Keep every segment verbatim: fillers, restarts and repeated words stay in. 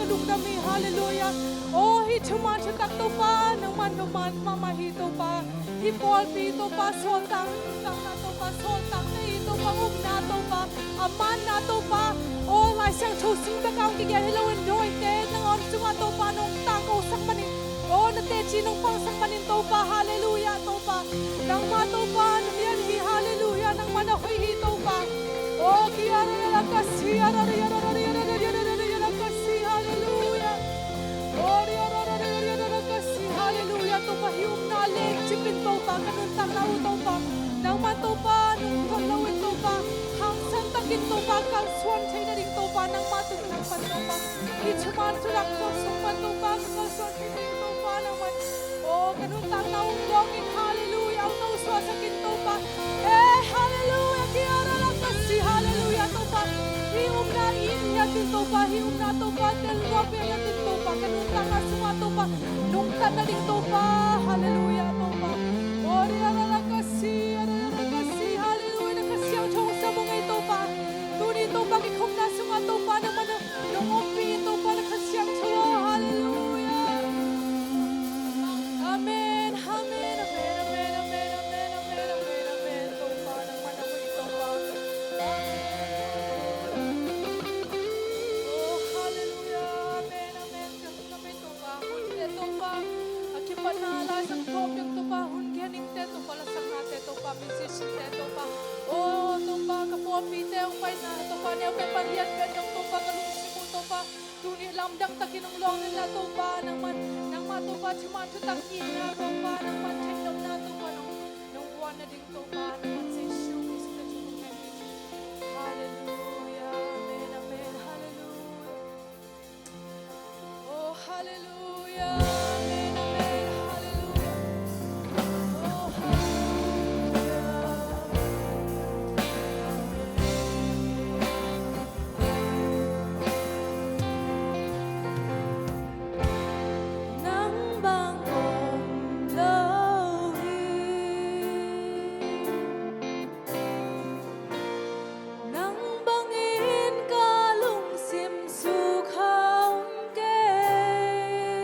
lungdam hi. Halleluiah. Aw, hih thuman thutak Topa, nangman numan mahmah hi Topa. Hih pawlpi Topa, sawltak, nuntakna Topa, sawltakte hi Topa, upna Topa, a manna Topa. Aw, Lai Siangtho sung tak a hong kigen hi loin dawite nang awn sungah Topa nong tangkosak manin, aw, na teci nong pangsak manin Topa, halleluiah Topa. Nangmah Topa na lian hi, halleluiah, nangmah na hoih hi Topa. Aw, ki ara ara ka si, ara ara ara ara ara ara ara ara ara ka si, halleluiah. Aw, ara ara ara ara ara ara ka si, halleluiah Topa, hih upna lencip in Topa, ka nuntakna uh Topa, nangmah Topa nungkol loin Topa, hangsan takin Topa kalsuan thei nading Topa, nangmah tungtang pan Topa, hih thuman thutak sung pan Topa ka kalsuan thei nading Topa, nangmah, aw, ka nuntakna uh lawng in, halleluiah, hong no suahsak in Topa. Eh, halleluiah, ki ara ara ka si, halleluiah Topa. Hih upna in hiat in Topa, hih upna Topa tel luat ve hiat in Topa, ka nuntakna sungah Topa nungtat nading Topa, halleluiah Topa. Aw, ara ara ara ka si, ara ara ara ka si, halleluiah, na Kha Siangtho hong sam ung ei Topa. Tuni Topa kikhopna sungah Topa nangmah nong ompih in Topa na Kha Siangtho aw, halleluiah. Amen, amen, amen, amen, amen, amen, amen, amen, amen, amen. Topa, nangmah na hoih Topa. Amen. Oh, halleluiah. Amen, amen. Ka lungdam ei Topa. Hunte Topa, a kipatna Lai Siangtho tawh Topa, hun gen ningte Topa, lasaknate Topa, musiciante Topa. Oh, Topa, ka pawlpite hong paina Topa, neu pen pan lian pen dong Topa, ka lungsim uh Topa. Tuni lamdang takin hong lawng inla Topa, nangman, nangmah Topa, thuman thutak itna Topa, nangman theihnopna Topa, nong, nong guan nading Topa, nangman Jesu Khrist na thu kong ngen hi. Halleluiah, amen, amen, halleluiah. Oh, halleluiah, amen, amen, halleluiah. Oh, halleluiah. Nang bang om lo hi. Nang bangin ka lungsim sukha om kei.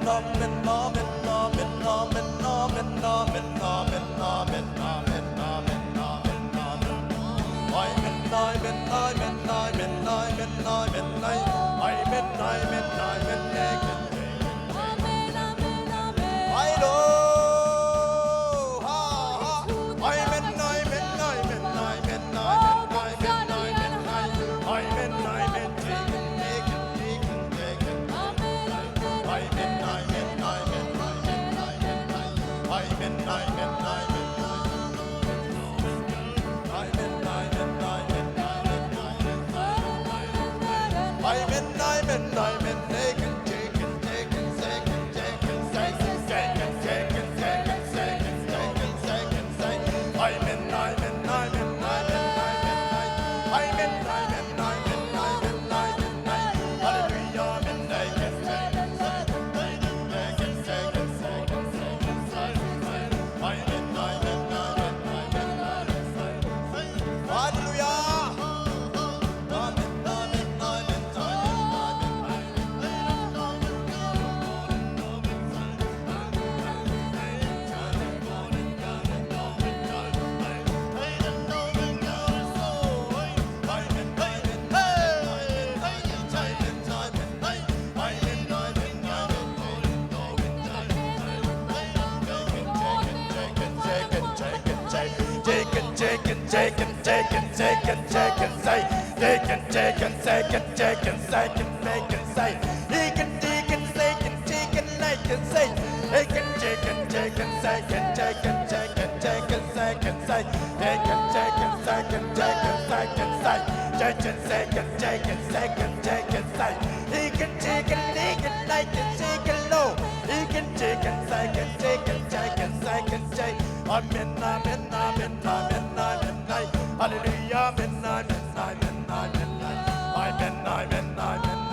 Amen, amen, amen, amen, amen, amen, amen. Hallelujah, amen, amen, amen, amen, amen. Amen, amen, amen, amen, amen. Amen, amen, amen, amen, amen, amen. Amen, amen, amen, amen, amen, amen, amen. Amen, amen, amen, amen, amen, amen, amen. Amen, amen, amen, amen, amen, amen, amen, amen, amen. Amen, amen, amen, amen,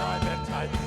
amen, amen.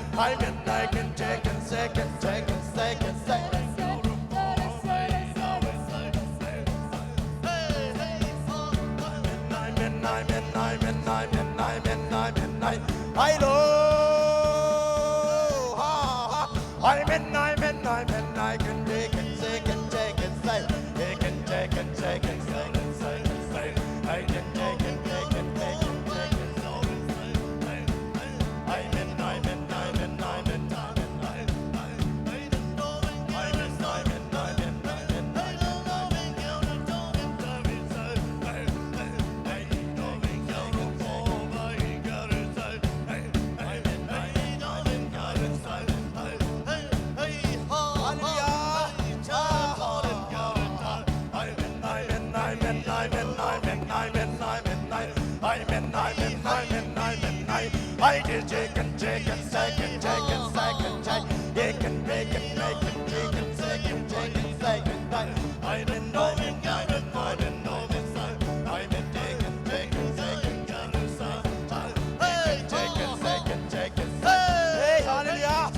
Hey, hallelujah.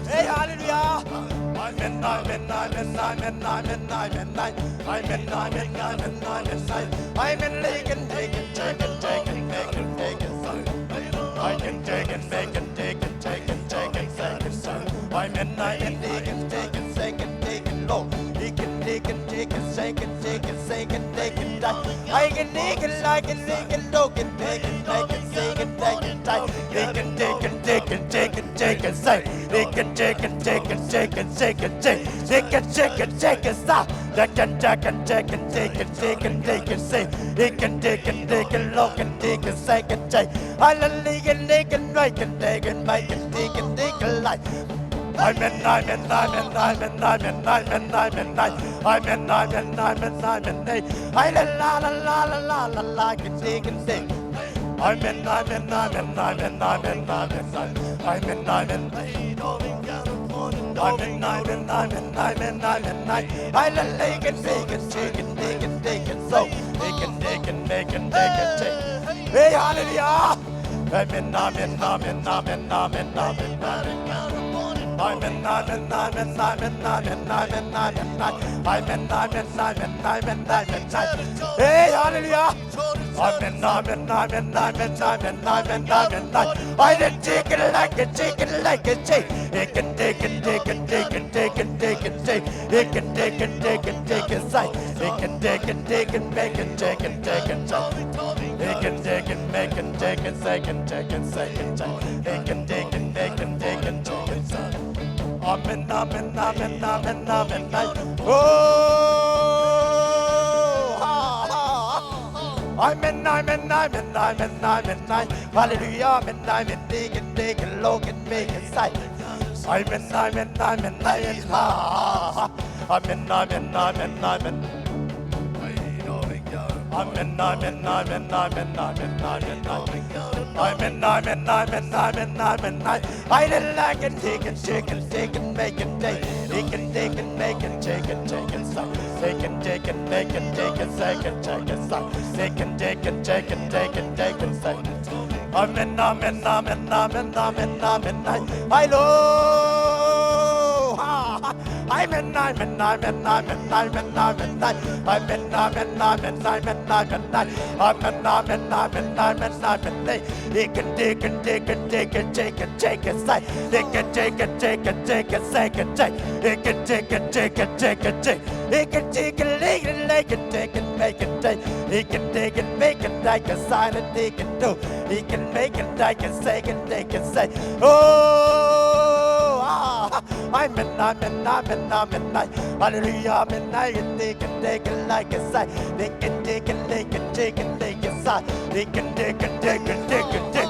Hey, hallelujah. Hey, hallelujah. Amen, amen, amen, amen, amen, amen, amen. Amen, amen, amen, amen, amen, amen, amen, amen. Amen, amen, amen, amen, amen, amen. Hey, hallelujah. Amen, amen, amen, amen, amen, amen, amen. I can take it like a chicken, like a chick. It can take it, take it, take it, take it, take it, take it. It can take it, take it, take it, say. It can take it, take it, make it, take it, take it, say. He can take it, make it, take it, say, can take it, say, can take it. He can take it, make it, take it, take it, say. Amen, amen, amen, amen, amen, amen. Oh, ha, ha, ha. Amen, amen, amen, amen, amen, amen. Hallelujah, amen, amen, take it, take it, Lord, can make it, say. Amen, amen, amen, amen, ha, ha, ha. Amen, amen, amen, amen. Amen, amen, amen, amen, amen, amen, amen. Amen, amen, amen, amen, amen, amen. I like it, take it, take it, take it, make it, take it. He can take it, make it, take it, take it, suck. He can take it, make it, take it, take it, take it, suck. He can take it, take it, take it, take it, suck. Amen, amen, amen, amen, amen, amen, amen. Hi, lo. Ha, ha. Amen, amen, amen, amen, amen, amen, amen. Amen, amen, amen, amen, amen, amen. Amen, amen, amen, amen, amen, amen. He can take it, take it, take it, take it, take it, say. He can take it, take it, take it, take it, take. He can take it, take it, take it, take. He can take it, take it, take it, take it, make it, take. He can take it, make it, take it, silent, he can do. He can make it, take it, say it, take it, say. Oh, ah, amen, amen, amen, amen, amen. Hallelujah, amen, I can take it, take it, like I say. They can take it, they can take it, they can say. They can take it, take it, take it, take.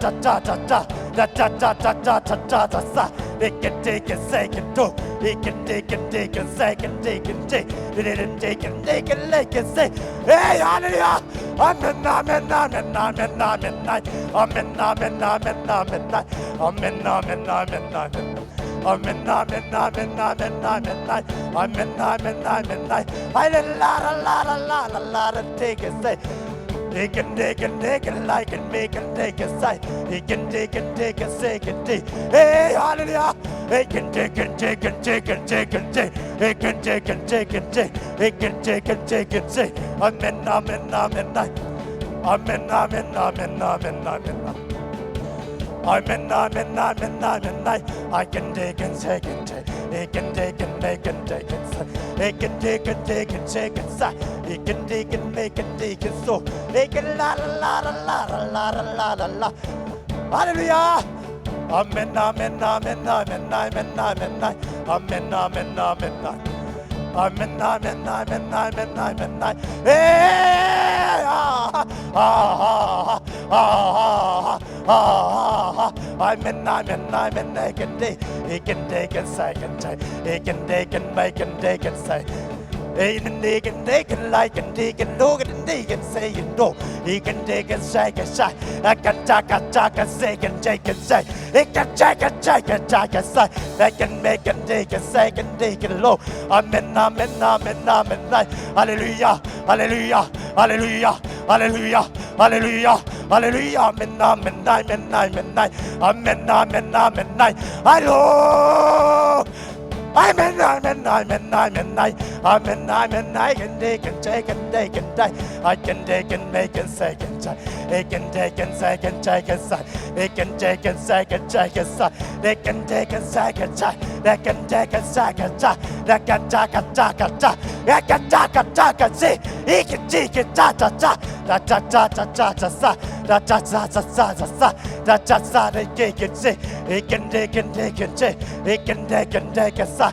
cha cha cha cha cha cha cha cha cha cha cha cha. He can take and say can do. He can take and take and say can take and take. He can take and take and like and say. Hey, hallelujah. Amen, amen, amen, amen, amen, amen. Amen, amen, amen, amen, amen. Amen, amen, amen, amen. Amen, amen, amen, amen, amen, amen. Amen, amen, amen, amen. Ay, la, la, la, la, la, la, la, la, la, take it, say. He can, they can, they can, like and make and take it, say. He can, they can, they can, say, can, they. Hey, hallelujah. He can, they can, they can, they can, they can, they. He can, they can, they can, they. He can, they can, they can, say. Amen, amen, amen, amen. Amen, amen, amen, amen, amen. Amen, amen, amen, amen, amen. I can take and say can take. He can take and make and take and say. He can take and take and shake and say. He can take and make and take and so. He can la la la la la la la la la la. Hallelujah. Amen, amen, amen, amen, amen, amen, amen. Amen, amen, amen, amen. Amen, amen, amen, amen, amen, amen. Hey, ah, ah, ah, ah, ah, ah, ah, ah. Amen, amen, amen, amen, amen. He can take and say, can take. He can take and make and take and say. He can take and take and like and take and look and take and say and do. He can take and say, can say. I can take and take and say, can take and say. He can take and take and take and say. They can make and take and say and take and look. Amen, amen, amen, amen, amen. Hallelujah, hallelujah, hallelujah, hallelujah, hallelujah, hallelujah. Amen, amen, amen, amen, amen. Amen, amen, amen, amen. Hello. Amen, amen, amen, amen, amen. Amen, amen, I can take and take and take and take. I can take and make and say and take. I can take and say and take and say. They can take and say and take and say. They can take and say and say. They can take and say and say. They can take and take and say. They can take and take and say. He can take and take and say. Da da da da da da da. Da da da da da da da. Da da da da. They can take and say. He can take and take and say. He can take and take and say.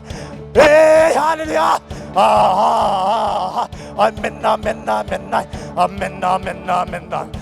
Hey, hallelujah. Ah, ah, ah, ah. Amen, amen, amen, amen. Amen, amen, amen, amen.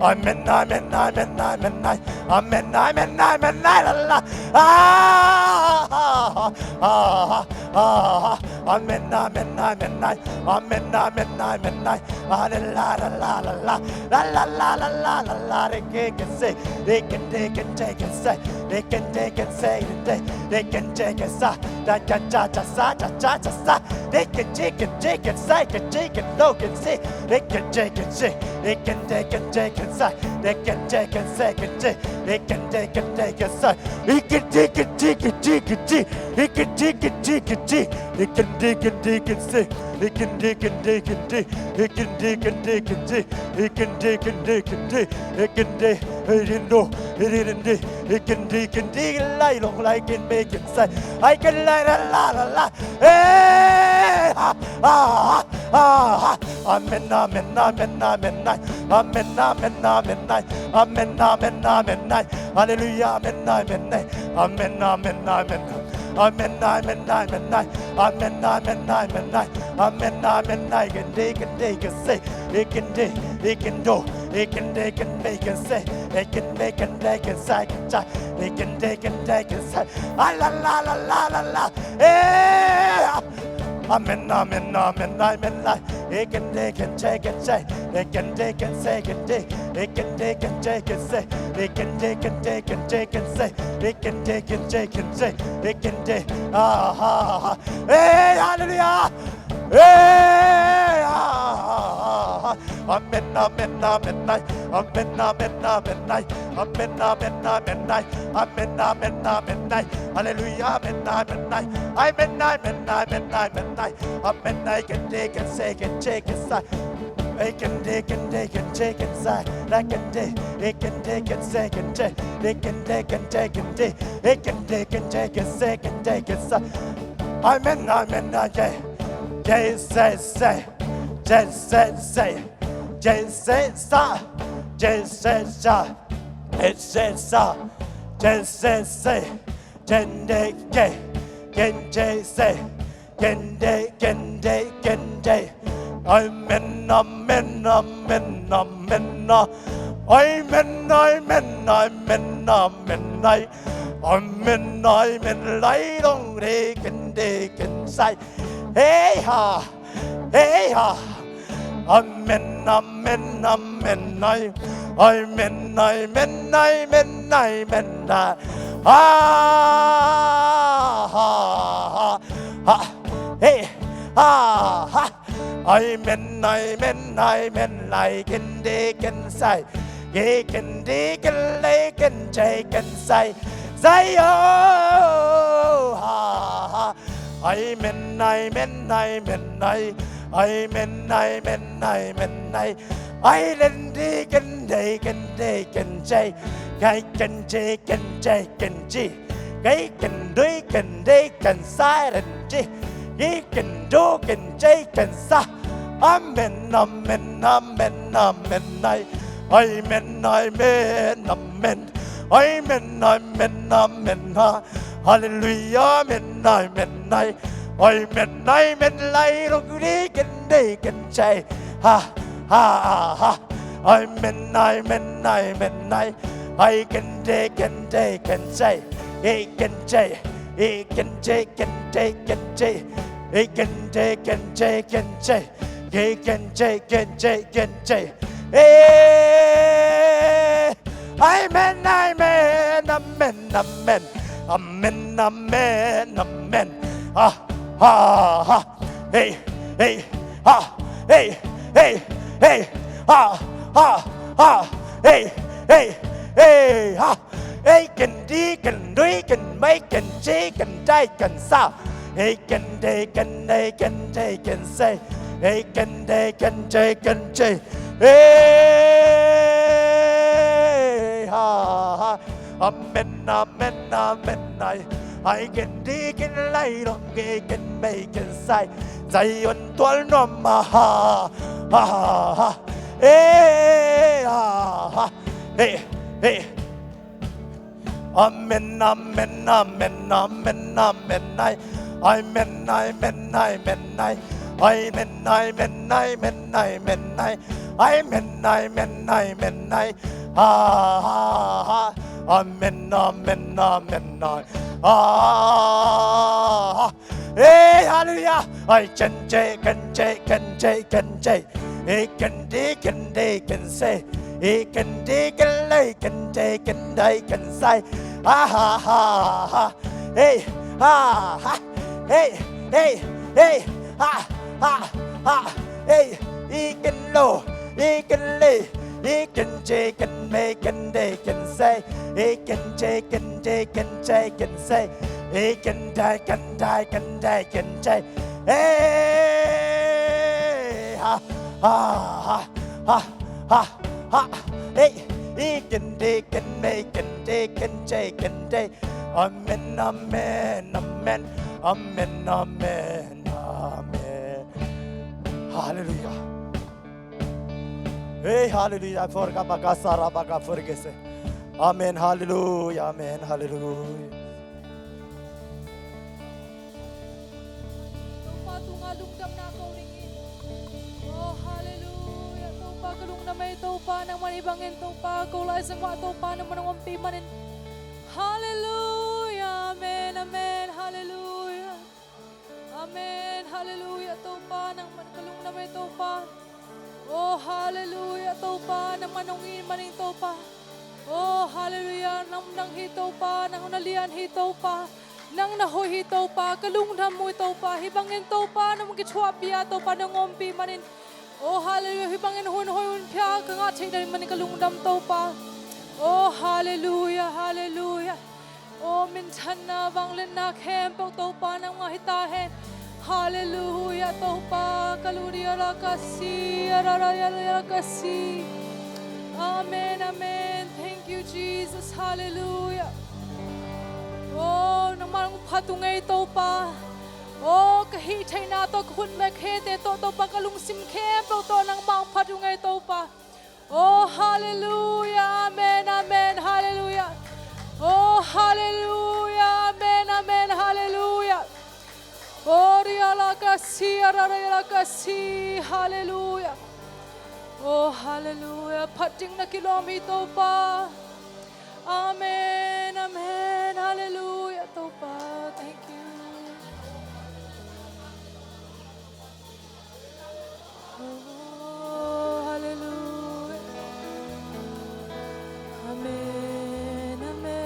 Amen, amen, amen, amen, amen. Amen, amen, amen, amen, la, la. Ah, ah, ah, ah, ah. Amen, amen, amen, amen. Amen, amen, amen, amen. Ah, la, la, la, la, la, la. La, la, la, la, la, la, la. They can, they can say, they can, they can, they can say, they can, they can say, they can, they can, they can say. Da, da, da, da, sa, da, da, da, sa. They can, they can, they can say, can, they can, no, can say. They can, they can, say, they can, they can, they can say, they can, they can, say, can, they, they can, they can, they can say. They can, they can, they can, they can, they, they can, they can, they can, they can, say, they can, they can, they can, they, they can, they can, they can, they, they can, they can, they can, they, they can, they, they can, no, they can, they, they can, they can, they, lie, long, lie, can, make, can, say. I can lie, la, la, la, la. Hey, ha, ha, ha, ha, ha. Amen, amen, amen, amen, amen. Amen, amen, amen, amen. Amen, amen, amen, amen. Hallelujah, amen, amen, amen. Amen, amen, amen, amen. Amen, amen, amen, amen. Amen, amen, amen, amen. Amen, amen, amen. Can they, can they, can say. They can they, they can do. They can, they can, they can say. They can, they can, they can say, can say. They can, they can, they can say. Ah, la, la, la, la, la, la. Hey! Amen, amen, amen, amen, like. They can, they can, they can say. They can, they can, say, can they. They can, they can, they can say. They can, they can, they can, they can say. They can, they can, they can say. They can, they, ah, ha, ha, ha. Hey, hallelujah. Hey, ah, ah, ah, ah. Amen, amen, amen, amen. Amen, amen, amen, amen. Amen, amen, amen, amen. Amen, amen, amen, amen. Hallelujah, amen, amen, amen. Amen, amen, amen, amen, amen. Amen, I can take and say, can take and say. I can take and take and take and say. I can take, I can take and say, can take. I can take and take and take. I can take and take and say, can take and say. Amen, amen, amen. Yes, say, say. Yes, say, say. Yes, say, sa. Yes, say, sa. Yes, say, sa. Yes, say, say. Yes, say, say. Yes, say, say. Kende, kende, kende. Amen, amen, amen, amen. Amen, amen, amen, amen. Amen, amen, lai dong de, kende, kensai. Hey ha, hey ha. Amen, amen, amen, ai. Amen, amen, amen, amen, da. Ha, ha, ha, ha. Hey, ha, ha. Amen, amen, amen, lai kende kensai. Ye kende kenlai kenchai kensai. Sai, oh, ha, ha. Amen, amen, amen, ai. Amen, amen, amen, ai. Ai, lendi, kendai, kendai, kenchai. Kai, kenchai, kenchai, kenchi. Kai, kendui, kendai, kensai, renchi. Kai, kendu, kenchai, kensa. Amen, amen, amen, amen, ai. Amen, amen, amen. Amen, amen, amen, ha. Hallelujah, amen, amen, ai. Amen, amen, lai ruk di kende kenchai. Ha, ha, ha, ha. Amen, amen, amen, ai. Ai kende, kende, kenchai. Ei kenchai. Ei kenchai, kenchai, kenchai. Ei kende, kenchai, kenchai. Ei kenchai, kenchai, kenchai. Ei. Amen, amen, amen, amen. Amen, amen, amen. Ha, ha, ha. Hey, hey, ha. Hey, hey, hey. Ha, ha, ha. Hey, hey, hey, ha. Hey, kendi, kendui, kenmai, kenchi, kendai, kensa. Hey, kende, kende, kende, kense. Hey, kende, kende, kenche. Hey, ha, ha. Amen, amen, amen, ai. Ai kendi, kenlai, dong ge, kenmai, kensai. Zion tual nuam, ha, ha, ha, ha. Hey, ha, ha. Hey, hey. Amen, amen, amen, amen, amen, ai. Amen, amen, amen, ai. Amen, amen, amen, amen, ai. Amen, amen, amen, ai. Ha, ha, ha. Amen, amen, amen, ai. Ha, ha, ha. Hey, hallelujah. Ai, ken je, ken je, ken je, ken je. Hey, ken di, ken di, ken se. Hey, ken di, ken lei, ken je, ken dai, ken sai. Ha, ha, ha, ha. Hey, ha, ha. Hey, hey, hey. Ha, ha, ha. Hey, i ken lo, i ken le, i ken je, ken me, ken de, ken se, i ken je, ken je, ken je, ken se, i ken dai, ken dai, ken dai, ken je. Hey, ha, ha, ha, ha, ha, ha. Hey, i ken de, ken me, ken de, ken je, ken de. Amen, amen, amen, amen, amen, amen. Hallelujah. Hey, hallelujah. Forga bakasara baka forgese. Amen, hallelujah, amen, hallelujah. Topa tungah lungdamna ko ding hi. Oh, hallelujah. Topa ka lungdam ei Topa, nangmah hih bangin Topa ko lai zangah Topa nangmah nong ompih manin. Hallelujah. Amen. Amen. Hallelujah. Amen. Hallelujah. Topa nangmah ka lungdam ei Topa. Oh, hallelujah. Topa nangmah nong it manin Topa. Oh, hallelujah. Nang, nang hi Topa, nang na lian hi Topa. Nang na hoih hi Topa, ka lungdam uh hi Topa. Hih bangin Topa nong kithuahpih a Topa nong ompih manin. Oh, hallelujah. Hih bangin hun hoih hun pha ka ngah theih dan manin ka lungdam Topa. Oh, hallelujah, hallelujah. Oh, minthanna vangliatna khempeuh Topa nangmah hi ta hen. Hallelujah, Topa. Kaludia la kasi, arara la kasi. Amen, amen. Thank you, Jesus. Hallelujah. Oh, nangmah hong phat ung ei Topa. Oh, ka hih theihna tawh, ka hun bek hete tawh Topa, ka lungsim khempeuh tawh nangmah hong phat ung ei Topa. Oh, hallelujah. Amen, amen. Hallelujah. Oh, hallelujah. Amen, amen. Hallelujah. Oh, ria la kasi, arara la kasi. Hallelujah. Oh, hallelujah. Phat ding na kilawm hi Topa. Amen, amen. Hallelujah, Topa. Thank you. Oh, hallelujah. Amen, amen.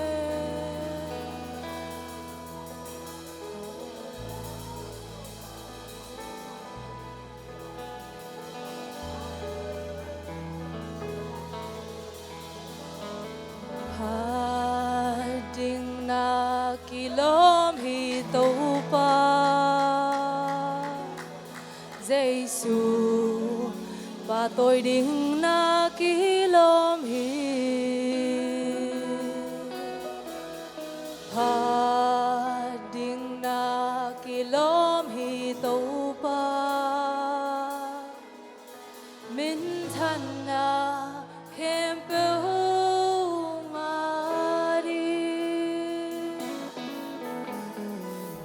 Phat ding na kilawm hi Topa. Jesu, pahtawi ding na kilawm hi. Phat ding na kilawm hi Topa. Minthanna khempeuh ngah ding.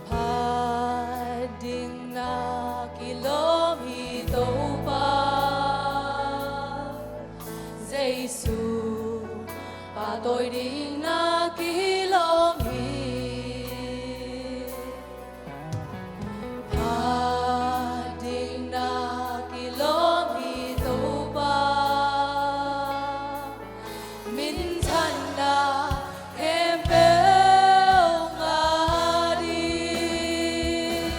Phat ding na kilawm hi Topa. Jesu, pahtawi ding na kilawm hi. Phat ding na kilawm hi Topa. Minthanna khempeuh ngah ding.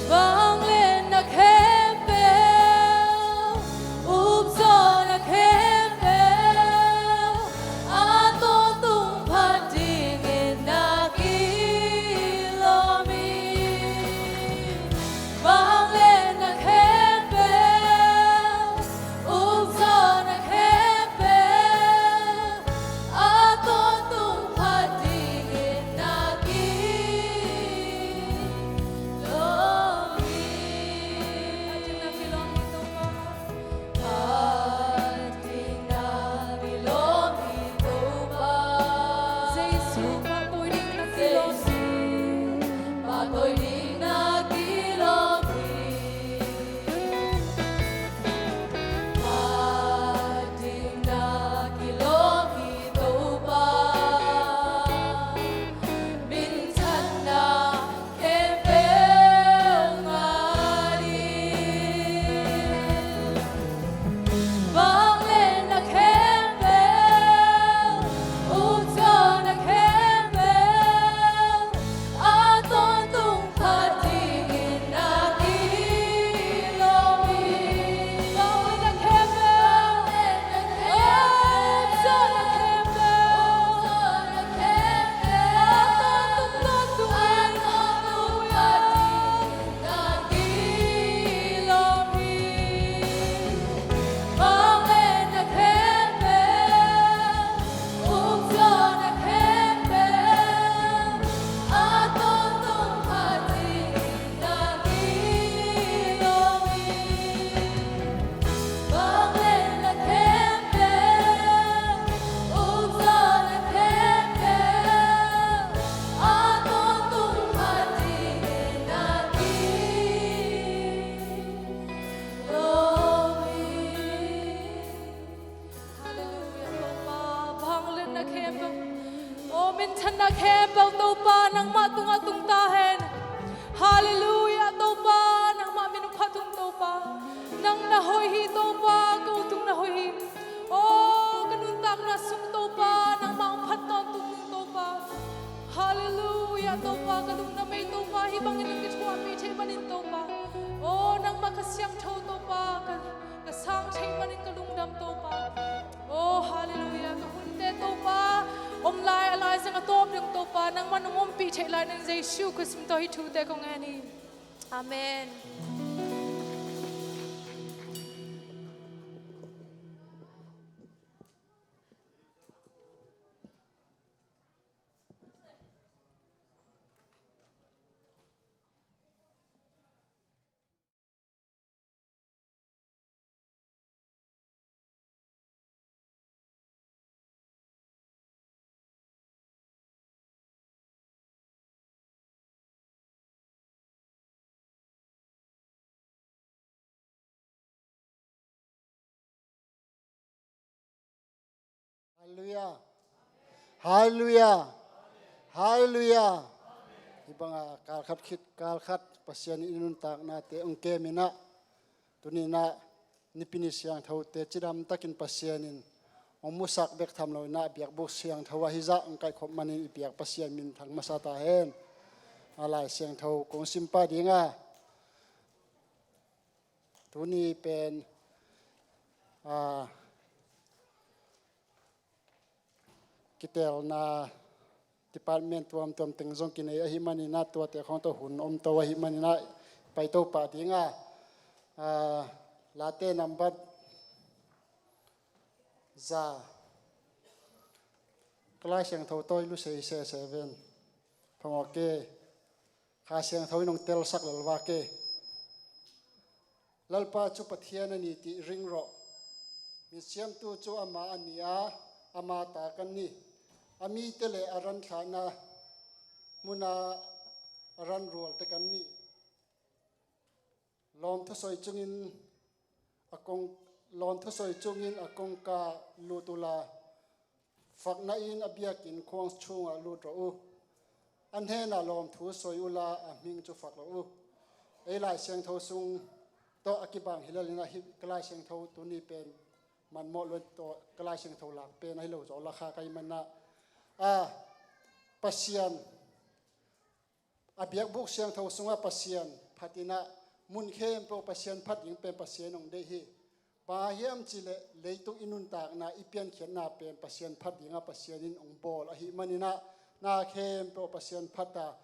Vangliatna khempeuh, upzawhna khempeuh, Khempeuh Topa, nangmah tungah tung ta hen. Halleluiah Topa, nangmah min uh phat ung Topa. Nang na hoih hi Topa, ko tung na hoih hi. Aw, ka nuntakna sung Topa, nangmah hong phat tawntung ung Topa. Halleluiah Topa, ka lungdam ei Topa, hih bangin nang kithuahpih theih manin Topa. Aw, nangmah ka siangtho Topa, ka, ka sang theih manin ka lungdam Topa. Aw, halleluiah, ka hunte Topa, om lai a lai zeng a tawp ding Topa, nangman hong ompih theih lai ning Jesu Khrist min tawh hih thute kong ngen hi. Amen. Halleluiah. Halleluiah. Halleluiah. Hih bangah kalkhat khit kalkhat Pasian in i nuntaknate hong kem in ah, tuni in ah Nipi ni siangthote cidamtakin Pasian in hong musak bek tham lo in ah, biakbuk siangtho ahi zah hong kaihkhop manin i biak Pasian minthang masa ta hen. A Lai Siangtho kong sim pah ding a, tuni pen, a, kitelna department tuamtuam teng zong kinei ahih manin ah, tuate khawng tawh hun om to ahih manin ah, pai to pah ding a, a, Late nambat za, ka Lai Siangtho tawi lusei sese ven. Phang awk e. Kha Siangtho in hong telsak lel vak e. Lalpa cu Pathian a ni ti ring rawh. Misiamtu cu amah a ni a, ama ta kan ni. A mite le a ran thlahna hmunah a ran rualte kan ni. Lawm thusawi cungin a kong, lawm thusawi cungin a kongka lut uhla, fakna in a biakinn khuang chungah lut rawh uh. A hnenah lawmthu sawi uhla, a hming cu fak rawh uh. Ei Lai Siangtho sung tawh a kibang hi lel in ah, hih ka Lai Siangtho tuni pen manmawh luat tawh ka Lai Siangtho lak pen ahi lo zawh lakha ka hih manin ah, a, Pasian, a biakbuk siangtho sungah Pasian phat in ah, mun khempeuh Pasian phat ding pen Pasian hong deih hi. Bang hang hiam cih leh leitung i nuntakna, i piankhiatna pen Pasian phat dingah Pasian in hong bawl ahih manin ah, na khempeuh Pasian phat a,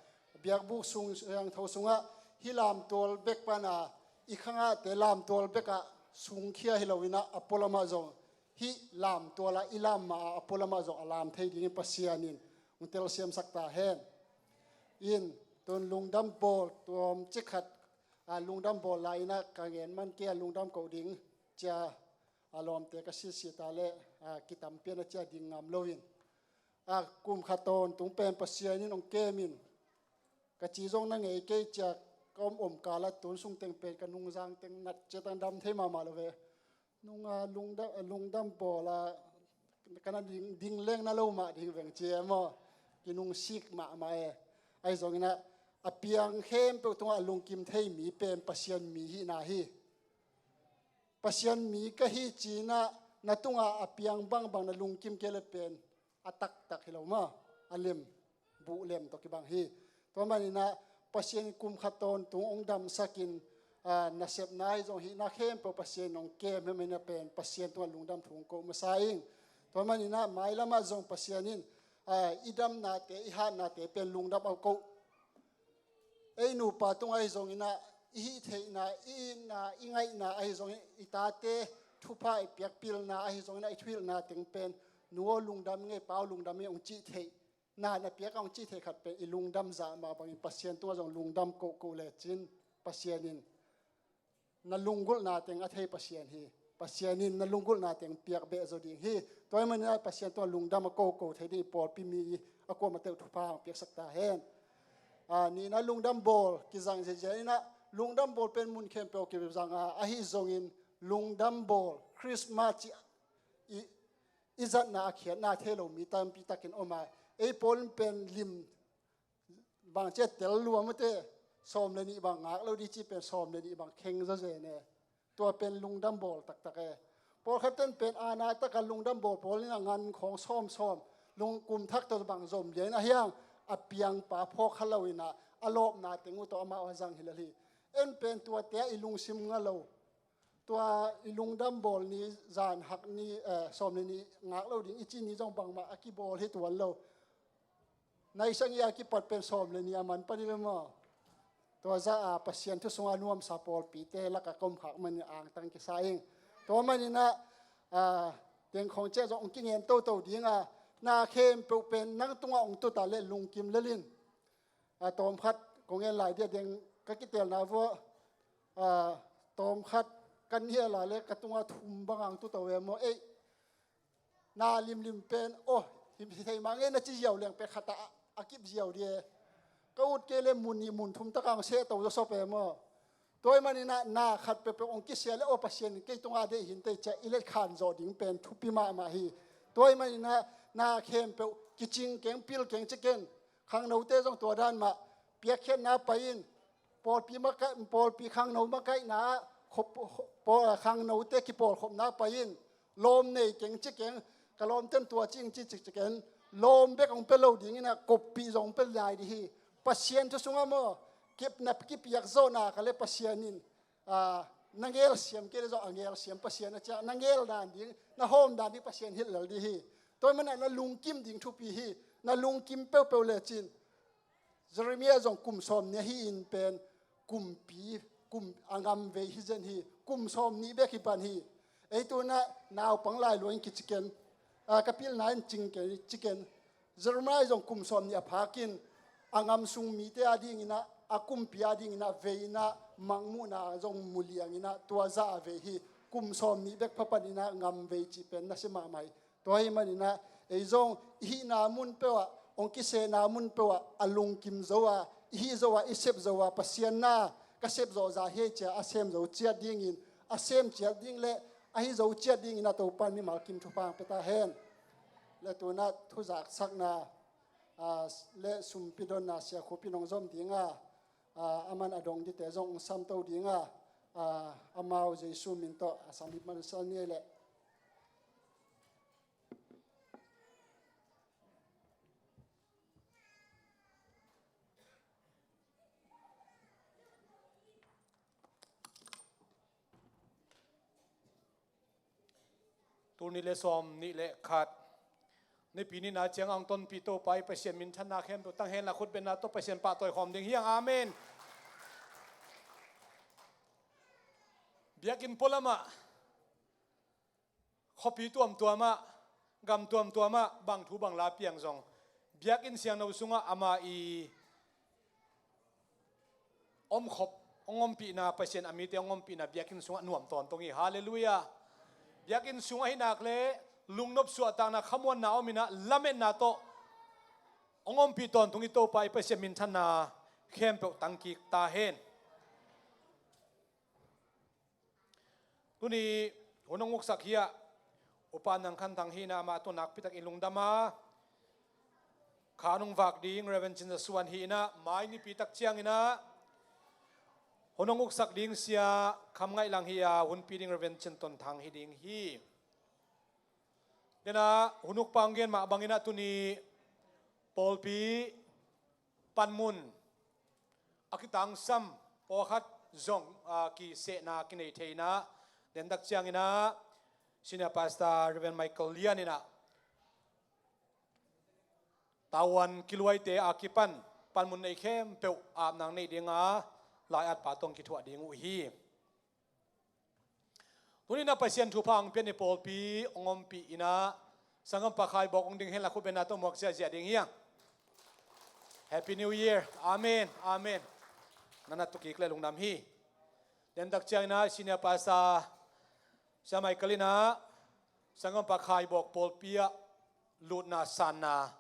biakbuk sung siangtho sungah hih lamtual bek pana i khangahte lamtual bekah sungkhia hi lo in ah, a pualamah zong, hih lamtual ah i lam mah a, a pualamah zong a lam thei dingin Pasian in hong telsiamsak ta hen. In, tun lungdam bawl tuam cikhat, a, lungdam bawl lai in ah ka ngen man kei a, lungdam koh ding cia, a, lawmte ka sitsit a leh, a, kitam pian a cia ding ngam lo in, a, kum khat tawntung pen Pasian in hong kem in, ka ci zong na ngei kei cia, ka om om kal ah tun sung teng pen ka nungzang teng nat ciat a dam thei mahmah lo ve. Nung, a, lungdam, a, lungdam bawl a, ka na ding, ding leng na lo mah ding veng ci e maw. Kinungsik mahmah e. Ahi zongin ah, a piang khempeuh tungah a lungkim thei mi pen Pasian mi hihna hi. Pasian mi ka hi ci-in ah, na tungah a piang bangbang na lungkim kei leh pen a taktak hi lo maw, a lem buh lem tawh kibang hi. Tua manin ah Pasian in kum khat tawntung hong damsak in, a, nasepna ahi zong hihna khempeuh Pasian in hong kem hi manin ah pen Pasian tungah lungdam thu hong koh masa ing. Tua manin ah mailam ah zong Pasian in, a, i damnate, i hatnate pen lungdam a koh. Ei nupa tungah ahi zongin ah, i hih theihna, i itna, i ngaihna ahi zongin, i tate thupha i piak, pilna ahi zongin ah, i thuhilhna teng pen, nu aw lungdam ing ei, pa aw lungdam ing ei hong cih theih, na na piak a hong cih theih khat pen i lungdam zah mah bangin Pasian tungah zong lungdam kohkoh lecin, Pasian in na lunggulhna teng a thei Pasian hi. Pasian in na lunggulhna teng piak beh zaw ding hi. Tua ahih manin ah Pasian tungah lungdam a kohkoh thei ding i pawlpi mi a kuamah teuh thupha hong piaksak ta hen. A, nihna lungdam bawl kizang ziahziah in ah, lungdam bawl pen mun khempeuh kizang a, ahi zongin lungdam bawl, Christmas cih i, i zatna a khiatna thei lo mi tampi takin om a, Ei pawl in pen lim bang cia tel lua mate, sawm le nih bang ngak lo ding ci pen sawm le nih bang kheng zaw zen e. Tua pen lungdam bawl taktak e. Pawlkhat ten pen aana taka lungdam bawl pawl in a ngan khawng sawmsawm, lungkum thak tawh bang zom lian a hiang, a piangpa phawk kha lo in a, a lawpna teng uh tawh amah a zang hi lel hi. En pen tuate ah i lungsim nga lo. Tua i lungdam bawl ni, zan hak ni, eh, sawm le nih ngak lo ding i ci ni zong bangmah a kibawl hi tuan lo. Naisangi a kipat pen sawm le nih a man pan i ve maw? Tua za a Pasian thu sunga nuamsa pawlpite laka ka om khak manin angtang kisa ing. Tua manin ah, ah, teng khawng ciah zong hong kingen toto ding a, na khempeuh pen nang tungah hong tuta le lungkim lel in. A tawmkhat kong en lai dia deng ka kitelna vua, a tawmkhat kan hia lai le ka tunga thum bang ang tuto ve maw? Ei, na limlim pen, oh, hi thei mah nge na ci ziau leng pen khat a, a kip ziau dia. Ka ut kei le mun nih mun thum takang seh to zaw sop e maw? Tua ahih manin ah na khat peuhpeuh hong kisia le, oh, Pasian in kei tunga deih hi inteh cia i letkhan zawh ding pen thupi mahmah hi. Tua ahih manin ah na khempeuh kicing keng, pil keng ci ken. Khangnote zong tua dan mah, piakkhiatna pai in, pawlpi makaih, pawlpi khangno makaihna ah, khop-, paw-, khangnote kipawlkhopna pai in, lawm nei keng ci keng, ka lawmten tua cing ci ci ci keng, lawm bek hong pia lo ding in ah, koppih zong hong pia lai ding hi. Pasian thu sungah maw, kipna kipiak zawhna ka le Pasian in, ah, na ngel siam kei le zong a ngel siam Pasian a ciah, na ngel dan ding, na hawm dan ding Pasian hilh lel ding hi. Tua ahih manin ah na lungkim ding thupi hi, na lungkim peuhpeuh lecin. Jeremiah zong kum sawm nih ahi in pen kumpi, kum a ngamvei hi zen hi, kum sawm nih bek hi pan hi. Ei tu in ah naupang lai lua in kici ken, a, ka pilna in cing ken, ci ken. Jeremiah zong kum sawm nih a phak in a ngam sung mite a ding in ah, a kumpi a ding in ah vei in ah mangmuhna zong mu liang in ah tua za a vei hi. Kum sawm nih bek pha pan in ah ngamvei cih pen nasia mahmah hi. Tua ahih manin ah, ei zong i hihna mun peuh ah, hong kisena mun peuh ah, a lungkim zo a, i hih zo a, i sep zo a, Pasian na ka sep zawh zah hi ei cia a sem zo ciat dingin, a sem ciat ding le a hi zo ciat dingin a Topa in mimal kim thupha hong pia ta hen. Le tu in ah thuzaksakna, a, le sumpi donna Sia Khup in hong zom ding a, a, aman a dong dite zong hong samto ding a, a, amau Jesu min tawh a sam hi man sal ni ei leh. Tul nih le sawm nih le khat, Nipi nihna ciang a hong tonpih Topa i Pasian minthanna khempeuh tang hen la, khutbetna tawh Pasian pahtawi khawm ding hi hang. Amen. Biakinn pualam ah, khuapi tuamtuam ah, gam tuamtuam ah, bang thu bang la piang zong, biakinn siangno sungah ama i omkhop, hong ompihna, Pasian a mite hong ompihna biakinn sungah nuam tawntung hi. Halleluiah. Biakinn sungah hi nak le lungnop suahtakna, khamuanna om in ah, lametna tawh hong ompih tawntung i Topa i Pasian minthanna khempeuh tangkik ta hen. Tuni hun hong uksak hi a, Upa Nang Khan Thang hi in ah, amah tawh nakpitak i lungdam a, kha hong vak ding Reverend Cin Za Suan hi in ah, mai nipi tak ciangin ah hun hong uksak ding Sia Kham Ngaih Lang hi a, hunpi ding Reverend Cin Ton Thang hi ding hi. Denah hun ukpa hong gen mah bangin ah, tuni pawlpi panmun a kitangsam pawlkhat zong, a, kisehna kinei thei in ah, dentak ciangin ah Senior Pastor Reverend Michael Lian in ah tavuan kiluaite a kipan panmun nei khempeuh apna hong nei ding a, lai-atpa tawh hong kithuah ding uh hi. Tuni in ah Pasian thupha hong pia ni pawlpi hong ompih in ah, sanggampa Khai Bawk hong ding hen la, khutbetna tawh muak ziahziah ding hi hang. Happy New Year. Amen. Amen. Na na tu kik le lungdam hi. Dentak ciangin ah Senior Pastor Sia Michael in ah sanggampa Khai Bawk pawlpi ah lutna sanna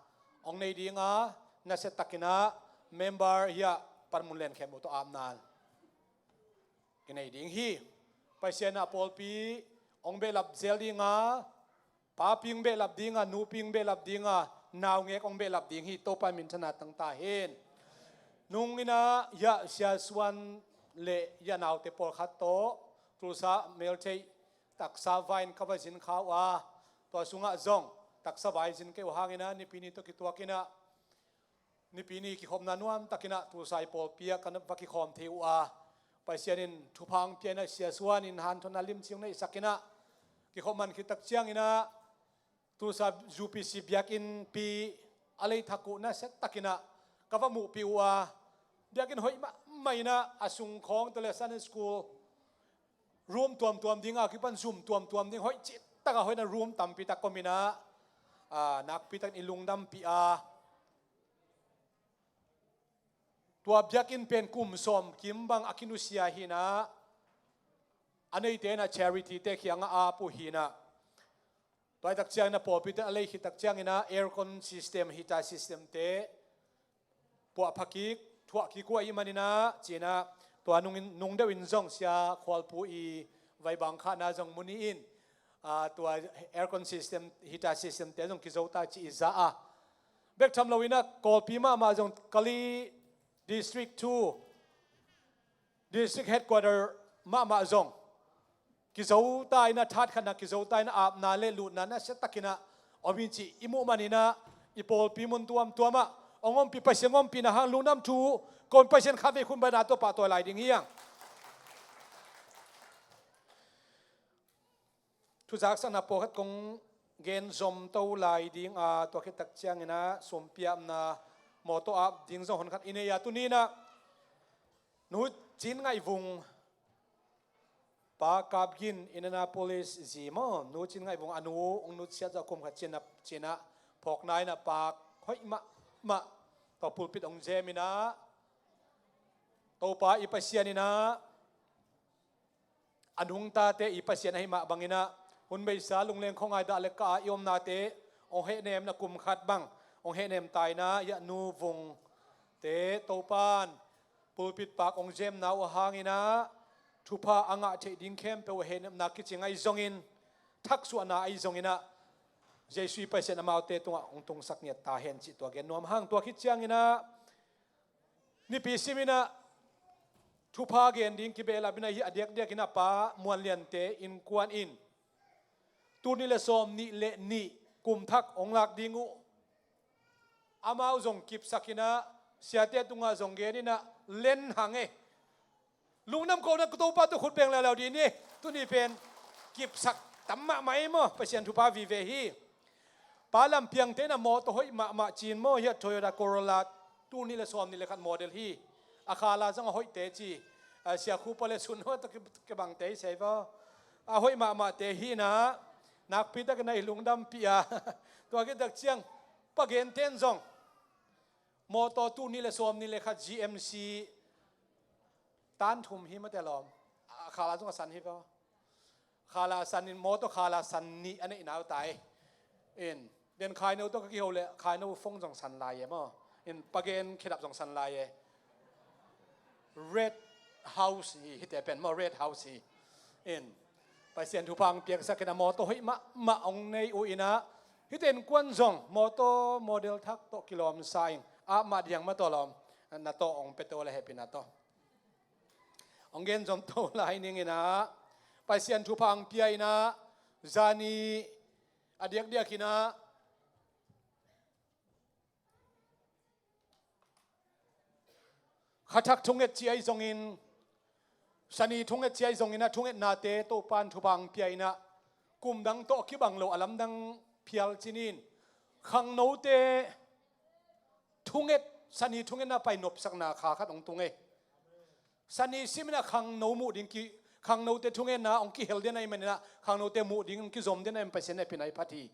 hong nei ding a, nasiatakin ah member hi a, panmun len khempeuh tawh apna kinei ding hi. Pasian in ah pawlpi hong behlap zel ding a, papi hong behlap ding a, nupi hong behlap ding a, naungek hong behlap ding hi. Topa minthanna tang ta hen. Nung inah hiah Sia Suan le hiah naute pawlkhat tawh Tulsa meltheih taksa vai-in ka va zin kha uh a, tua sungah zong taksa vai zin kei uh hang inah Nipi ni tawh kituak inah Nipi ni kikhopna nuam tak inah Tulsa i pawlpi ah ka va kikhawm thei uh a, Pasian in thupha hong pia inah Sia Suan in hanthotna limci hong neihsak inah kikhop man khit tak ciang inah Tulsa U P C biakinnpi a leithak uh nasia tak inah ka va muhpih uh a, biakinn hoih mahmah inah a sung khawng tawh le Sunday school room tuamtuam ding a kipan zum tuamtuam ding hoih cih tak a hoih inah room tampi tak om inah, a, nakpi takin i lungdampih a, tua biakinn pen kum sawm kim bang a kinusia hi inah a neite inah charity te kiangah ap uh hi inah, tua hi tak ciang inah pawlpite a lei khit tak ciang inah aircon system, heater system te puahpha kik, thuah kik uh ahih man inah ci inah tua nungin, nung deuh in zong Sia Khualpu i vaibang khahna zong mu ni in, a, tua aircon system, heater system te zong kizo ta cih i za a, bek tham lo inah Kawlpi mahmah zong Kali District two District Headquarter mahmah zong kizo ta inah, that khatna kizo ta inah apna le lutna nasia tak inah om hi cih i muh man inah i pawlpi mun tuamtuam ah hong ompih, Pasian hong ompihna hang lungdam thu ko in, Pasian khatvei khun bana tawh pahtawi lai ding hi hang. Thuzaksakna pawlkhat kong gen zom to lai ding a, tua khit tak ciang inah sumpiapna mawtaw ap ding zong hon khat i nei a, tuni inah Nu Cin Ngaih Vung, Pa Kap Gin, Indianapolis zi maw, Nu Cin Ngaih Vung a nu hong nutsiat zawh kum khat ci inah, ci inah phawkna inah pak hoih mahmah tawh pulpit hong zem inah, Topa i Pasian inah a nungtate i Pasian ahih mah bang inah hun beisa lungleng khuangai dah le kah a i omnate hong hehnem inah kum khat bang hong hehnem ta inah, hiah Nu Vung te Topa'n pulpit pak hong zemna uh a hang inah thupha a ngah theih ding khempeuh a hehnepna kicing ahi zongin, thaksuahna ahi zong inah Jesu i Pasian amaute tungah hong tungsak ngiat ta hen cih tua gen nuam hang. Tua khit ciang inah Nipi sim inah thupha gen ding kibehlap inah hih a diakdiak inah Pa Muan Lian te innkuan in tul nih le sawm nih le nih kum thak hong lak ding uh, amau zong kipsak inah siate tungah zong gen inah len hang e. Lungdam kohna, Topa tawh khut beng leuleu dih ni. Tuni pen kipsak tam mahmah ei maw, Pasian thupha vive hi. Pa Lam Piang te inah mawtaw hoih mahmah ci-in maw, hiah Toyota Corolla tul nih le sawm nih le khat model hi. A khala zong a hoih te ci. A, Sia Khupa le Sun Ho tawh ki, kibang te hi sei vaw. A hoih mahmah te hi inah nakpi takin a i lungdampih a. Tua khit tak ciang Pa Gen ten zong mawtaw tul nih le sawm nih le khat G M C tan thum hi mate lawm. A khala zong a san hi vaw. Khala san in, mawtaw khala san nih a neihna uh ta e. In, den khaino tawh ka kiho le khaino phone zong san lai e maw. In, Pa Gen khedap zong san lai e. Red House hi, hihte pen maw, Red House hi. In, Pasian thupha hong piaksak inah mawtaw hoih mahmah hong nei uh inah, hihte innkuan zong mawtaw model thak tawh kilawmsa in, ap mah diang mah tawh lawm, na tawh hong pia to le hehpih na tawh hong gen zom to lai ning inah, Pasian thupha hong pia inah, zani a diakdiak inah kha thak thunget ci ahi zongin, sani thunget ci ahi zongin, a thungetnate Topa'n thupha hong pia inah, kum dang tawh kibang lo a lamdang phial cin in, khangnote thunget, sani thungetna pai nopsakna kha khat hong tung e. Sani sim inah khangno muh ding ki, khangnote thungetna hong kihel den ahih man inah khangnote muh ding hong kizom den ahih man Pasian hehpihna i phat hi.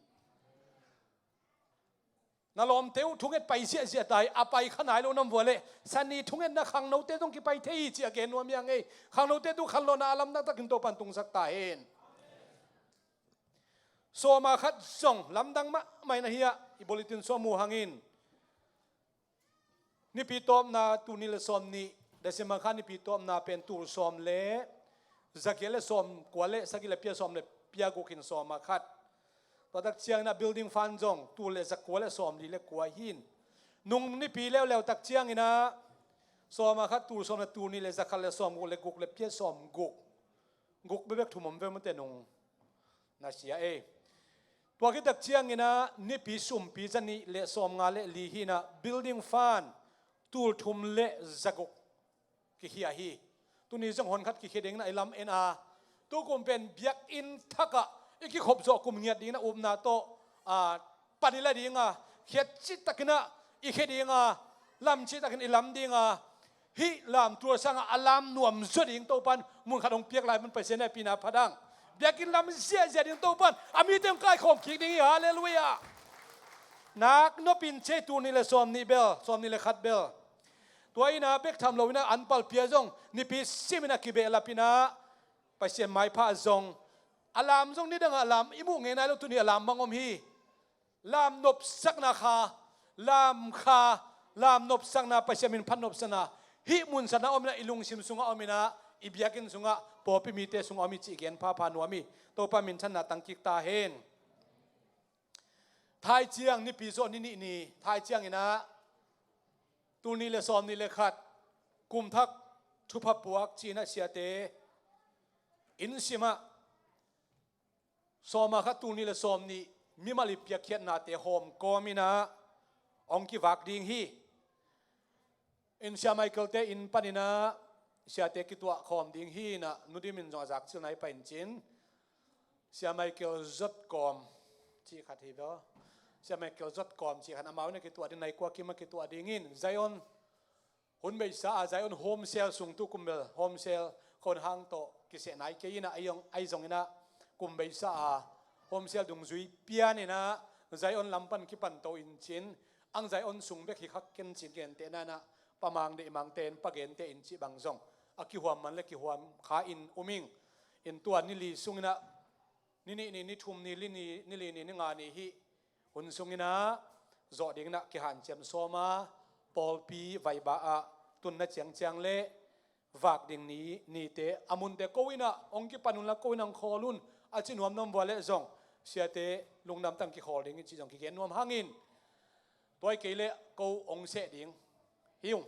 Na lawmte uh thunget pai ziahziah ta hi, a pai kha nai lo nam vua leh sani thungetna khangnote zong kipai thei hi cih a gen nuam hi hang ei. Khangnote tu khanlawhna a lamdang takin Topa'n tungsak ta hen. Sawma khat zong lamdang mahmah inah hiah i bulletin sung ah mu hangin, nipi tawpna tul nih le sawm nih, December kha nipi tawpna pen tul sawm le zagiat le sawm kua le sagih le pia sawm le pia guk in sawma khat. Tua tak ciangin ah building fund zong tul le zakua le sawmli le kua hi in. Nung nipi leuleu tak ciangin ah sawm a khat tul sawm le tul nih le zakhat le sawmguk le guk le pia sawmguk. Guk bebek thum om ve mate nung na sia ei. Tua khit tak ciangin ah nipi sumpi zanih le sawmnga le li hi in ah building fund tul thum le zaguk kikhia hi. Tuni zong hon khat kikhia dingin ah i lam en a, tukum pen biakinn thakah i kikhop zawh kum ngiat dingin ah upna tawh, a, pan i la ding a, khiat citakin ah i khia ding a, lam citakin i lam ding a, hih lam tul sangah a lam nuam zaw ding Topan mun khat hong piak lai mun Pasian hehpihna phat hang. Biakinn lam ziahziah ding Topan a mite hong kaikhawm kik ding hi. Halleluiah. Nak nopin cei tul nih le sawmnih bel, sawmnih le khat bel. Tua in ah bek tham lo in ah an palpia zong nipi simin ah kibehlap in ah Pasian maipha zong a lam zong nidangah a lam i muh ngei nai lo, tuni a lam bang om hi. Lam nopsakna kha, lam kha, lam nopsakna, Pasian min phat nopsakna hih munsana om in ah i lungsim sungah om in ah i biakinn sungah pawlpi mite sungah om hi cih gen phapha nuam hi. Topa minthanna tangkik ta hen. Thai ciang nipi zawh ni nih ni, thai ciangin ah tul nih le sawmnih le khat kum thak thupha puak ci-in ah siate inn simah sawm a khat tul nih le sawmnih mimal i piakkhiatnate hawm kawm in ah hong kivak ding hi. In Sia Michael te inn panin ah siate kituah khawm ding hi in ah, Nu Dim in zong a zak cil nai pai in cin, Sia Michael zot kawm cih khat hi bel. Sia Michael zot kawm cih khat amau in ah kituah ding, nai kua kim ah kituah ding in Zion hun beisa a Zion Home Cell sung, tukum bel Home Cell khon hang tawh kiseh nai kei in ah, ahi zong, ahi zongin ah kum beisa a Home Cell dungzui pian in ah Zion lam pan kipan to in cin, ang Zion sung bek hi khak ken cih gentehna in ah, pa Mang Deih Mang te in, pa Gen te in cih bang zong a kihuam man le kihuam kha in um ing. In tua ni li sungin ah, ni nih ni, ni thum ni, li ni, ni li ni, ni nga ni hih hun sungin ah zawh dingin ah kihanciam sawm a, pawlpi vaiba ah tunna ciangciang le vak ding ni, nite a munte ko in ah hong kipan un la, ko in ah hong khawl un, a ci nuam nuam vua leh zong siate lungdam tang kikhawl ding hi cih zong kigen nuam hangin, tua hi kei leh ko hong seh ding hi ung.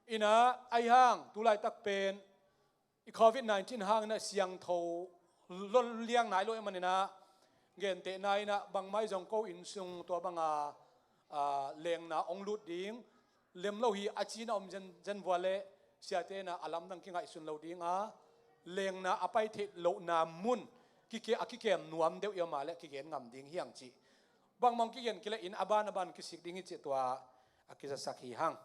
In ah ahi hang tu laitak pen i Covid nineteen hangin ah siangtho lo liang nai lo ahih manin ah, gentehna in ah bangmah ahi zong ko inn sung tua banga, a, lengna hong lut ding lem lo hi a ci in ah om zen, zen vua leh siate in ah a lamdang kingaihsun lo ding a, lengna a pai theih lohna mun kike-, a kikem nuam deuh i om a leh kigen ngam ding hi hang cih. Bangmah hong kigen kei leh inn a ban a ban kisik ding hi cih tua a kizasak hi hang.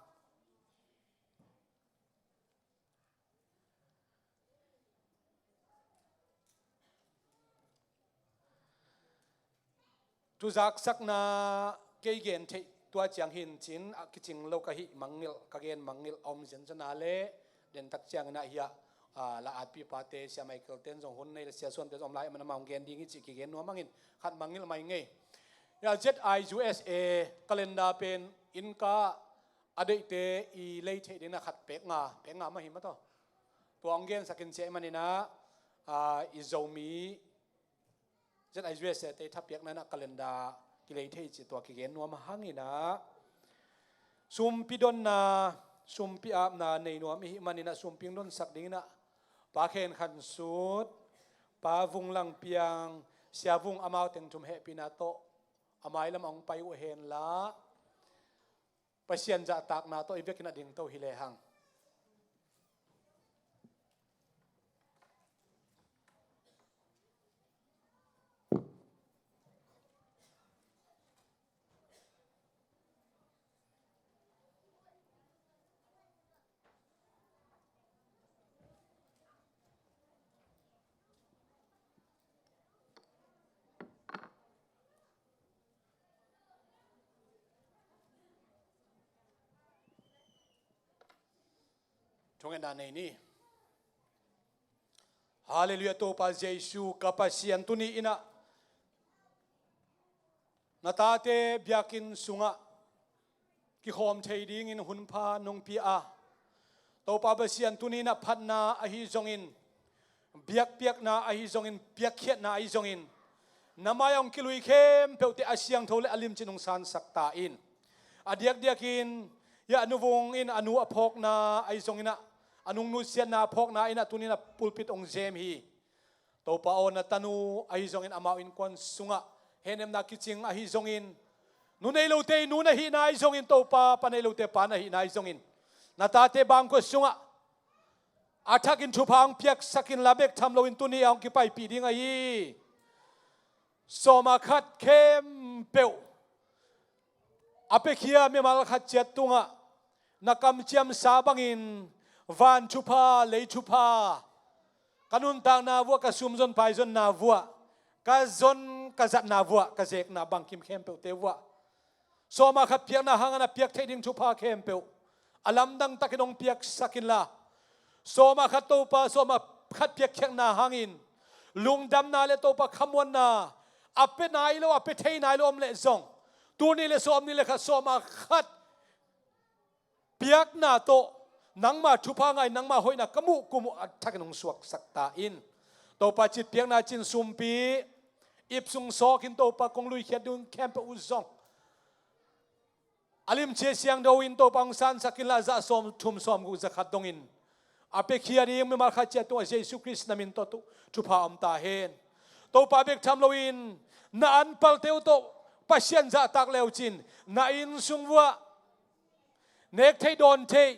Thuzaksakna kei gen theih tua ciang hi in cin, a kicing lo ka hih mangngilh, ka gen mangngilh a om zenzen a leh, dentak ciangin ah hiah, a, la atpipate, Sia Michael ten zong hun nei le Sia Suan ten zong om lai, amah amah hong gen ding hi cih kigen nuam hangin, khat mangngilh mai ngei. Hiah Z I U S A calendar pen innka a deihte i lei theih dingin ah khat pek nga, pek nga mah hi mah tawh. Tua hong gensak in ciah ahih manin ah, a, i Zomi Z I U S A te thapiakna in ah calendar kilei thei cih tua kigen nuam hangin ah, sumpi donna, sumpi apna nei nuam i hih manin ah sumpi hong donsak dingin ah Pa Khen Khan Sut, Pa Vung Lang Piang, Sia Vung, amau teng thum hehpihna tawh a mailam ah hong pai uh hen la, Pasian zahtakna tawh i vekin a dingto hi lehang. Thungetna nei ni. Halleluiah, Topa Jesu ka Pasian, tuni in ah na tate biakinn sungah kikhawm thei dingin hun pha nong pia a, Topa Pasian, tuni in ah phatna ahi zongin, biakpiakna ahi zongin, piakkhiatna ahi zongin, Na mai-ah hong kilui khempeuhte a siangtho le a limcin hong sansak ta in. A diakdiakin, ya, a nuvung in a nu a phawkna ahi zongin ah, a nung nusiatna a phawkna in ah tuni-in ah pulpit hong zem hi. Topa aw, na tanu ahi zongin amau innkuan sungah henemna kicing ahi zongin, nu nei lote i nu na hihna ahi zongin, Topa pa nei lote pa na hihna ahi zongin, na tate bangkua sungah a thakin thupha hong piaksak inla, bek tham loin tuni a hong kipaipih ding ahi sawma khat khempeuh a piakhia mimal khat ciat tungah na kamciamsa bangin van thupha, lei thupha, ka nuntakna vuah, ka sumzon paizonna vuah, ka zon ka zatna vuah, ka zekna bangkim khempeuhte vuah sawma khat piakna hangin a piak theih ding thupha khempeuh a lamdang takin hong piaksak inla, sawma khat Topa, sawma khat piakkhiatna hangin lungdamna le Topa khamuanna a pia nai lo, a pia thei nai lo om leh zong, tuni le sawmnih le khat sawma khat piakna tawh nangma thupha ngai, nangma hoihna ka muh kum uh a thakin hong suaksak ta in. Topa citpiakna cin sumpi ip sung sawkin Topa kong luikhiat ding khempeuh uh zong a limci a siangtho in Topa hong sansak inla, za sawmthum sawmguk za khat dongin a piakhia ding mimal khat ciat tungah Jesu Khrist na min tawh thupha om ta hen. Topa bek tham loin na anpalte uh tawh Pasian zahtak le uh cin, na inn sung vuah nek theih dawn theih,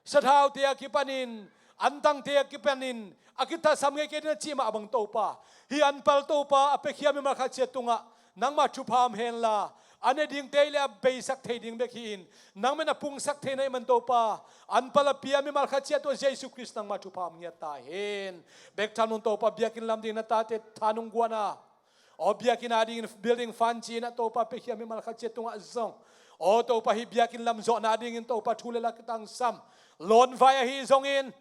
sathaute a kipanin, antangte a kipanin a kitahsam ngei kei ding na cih mah bang Topa, hih anpal Topa a piakhia mimal khat ciat tungah nangma thupha om henla, a ne dingte le a beisak thei ding bek hi-in, nangmah in a pungsak thei na hih man Topa, anpal a pia mimal khat ciat tungah Jesu Khrist nangma thupha om ngiat ta hen. Bek tham loin Topa, biakinn lam ding na tate tha nong guan a, aw, biakinn a dingin building fund ci-in ah Topa piakhia mimal khat ciat tungah zong, aw Topa, hih biakinn lam zawhna dingin Topa thu le la kitangsam lawnvai ahi zongin,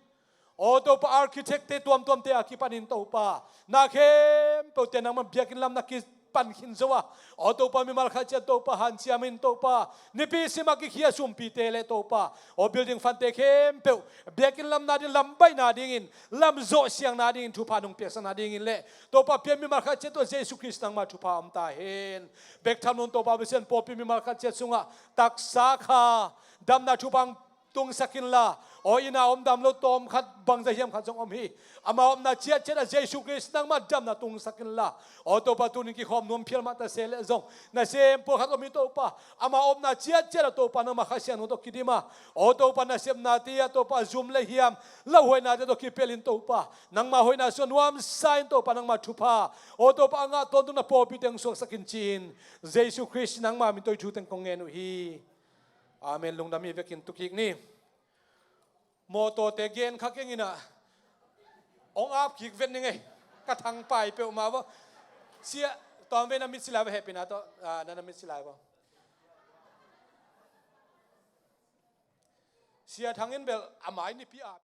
aw Topa, architect-te tuamtuamte a kipanin Topa, na khempeuhte nangmah biakinn lam na kipan khin zo a, aw Topa, mimal khat ciat Topa hanciam in Topa, nipi sim a kikhia sumpite le Topa, aw building fund-te khempeuh biakinn lamna ding, lam baihna dingin, lam zawh siangna dingin, thupha nong piaksakna dingin le Topa, pia mimal khat ciat tawh Jesu Khrist nangma thupha om ta hen. Bek tham loin Topa Pasian, pawlpi mimal khat ciat sungah taksa kha damna thupha hong tungsak inla, aw inn a om dam lo tawm khat bangzah hiam khat zong om hi. Ama omna ciatciat ah Jesu Khrist nangmah damna tungsak inla, aw Topa, tunin kikhawm nuam phial mah ta se leh zong, nasem pawlkhat om hi Topa, ama omna ciatciat ah Topa nangmah Kha Siangtho tawh kidim a, aw Topa, nasepnate ah Topa zum le hiam lauhuainate tawh kipelh in Topa, nangmah hoihna sungah nuamsa in Topa, nangmah thupha, aw Topa, a ngah tawntung na pawlpite hong suaksak in ci-in, Jesu Khrist nangmah min tawh hih thu teng kong ngen uh hi. Amen. Lungdam. Hih vekin tu kik ni. Mawtawte gen kha keng in ah, hong ap kik vet ning ei. Ka thangpai peuhmah vaw. Sia, tawm vei na mitsi lai vaw, hehpihna tawh, ah, na, na mitsi lai vaw. Sia Thang in bel a mai nipi a